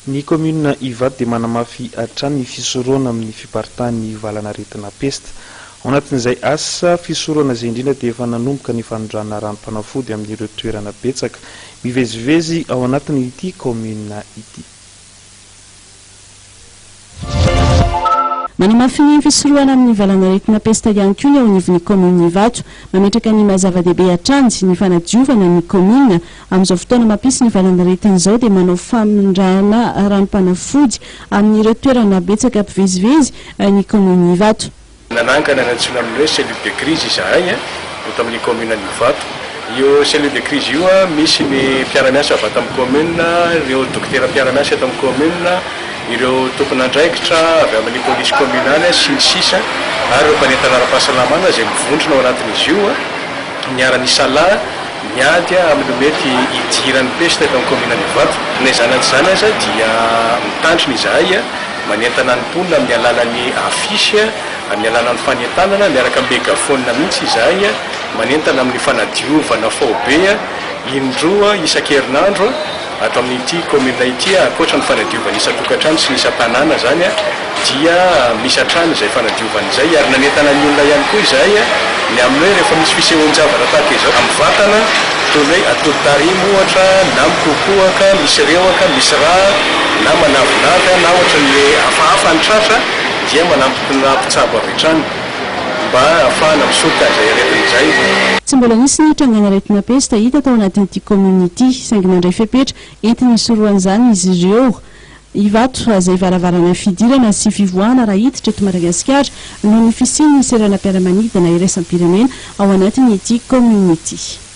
Ny kaominina Ivato dia manamafy hatrany ny fisorohana amin'ny fiparitahan'ny valan'aretina pesta. Ao anatin'izay asa fisorohana izay indrindra dia efa nanomboka ny fanondrahana ranom-panafody amin'ireo toerana betsaka mivezivezy ao anatin'ity kaominina ity. Manamafy ny fisorohana amin'ny valan'aretina pesta ihany koa ny ao anivon'ny kaominina Ivato. Mametraka ny maha zava-dehibe hatrany ny fanadiovana ny kaominina. Amin'izao fotoana mampisy ny valan'aretina izao dia manao famindrana ranom-panafody amin'ireo toerana betsaka mpivezivezy ny kaominina Ivato. Nanangana ny antsoina amin'ny hoe cellule de crise izahay eto amin'ny commune an'Ivato. Io cellule de crise io misy ny mpiara-miasa avy ato amin'ny commune, ireo dokotera mpiara-miasa eto amin'ny commune, ireo tompon'andraikitra avy amin'ny polisy communale sy ny sisa ary ireo mpanentana ara-pahasalamana izay mivondrona ao anatin'izy io miara-misalahy miady amin'ny mety hidiran'ny peste eto amin'ny commune an'Ivato. Na izany na tsy izany aza dia mitandrina izahay. Manentana ny mponina amin'ny alalan'ny affiche, amin'ny alalan'ny fanentanana, miaraka amin'ny megaphone mihitsy izahay, manentana amin'ny fanadiovana faobe indroa isan-kerinandro ato amin'ity commune ity, ankoatra ny fanadiovana isan-tokantrano sy ny isan-tanàna izany dia misy hatrany izay fanadiovana izay ary nanentana ny olona ihany koa izahay ny amin'ny hoe rehefa misy fisehoan-javatra tahaka izao amin'ny vatana toy ny hoe atody tarimo ohatra na mikohokohaka, misy rehoka, misy rà na manavinavy na ohatra ny hoe hafahafa ny tratra dia manampina mpitsabo avy hatrany mba hahafahana misoroka an'izay aretina izay. Tsy mbola nisy ny trangan'aretina pesta hita tao anatin'ity kaominina ity, saingy nandray fepetra entina hisorohana izany izy ireo. Ivato, izay varavarana fidirana sy fivoahana raha hiditra eto Madagasikara noho ny fisian'ny seranam-piaramanidina iraisam-pirenena ao anatin'ity kaominina ity.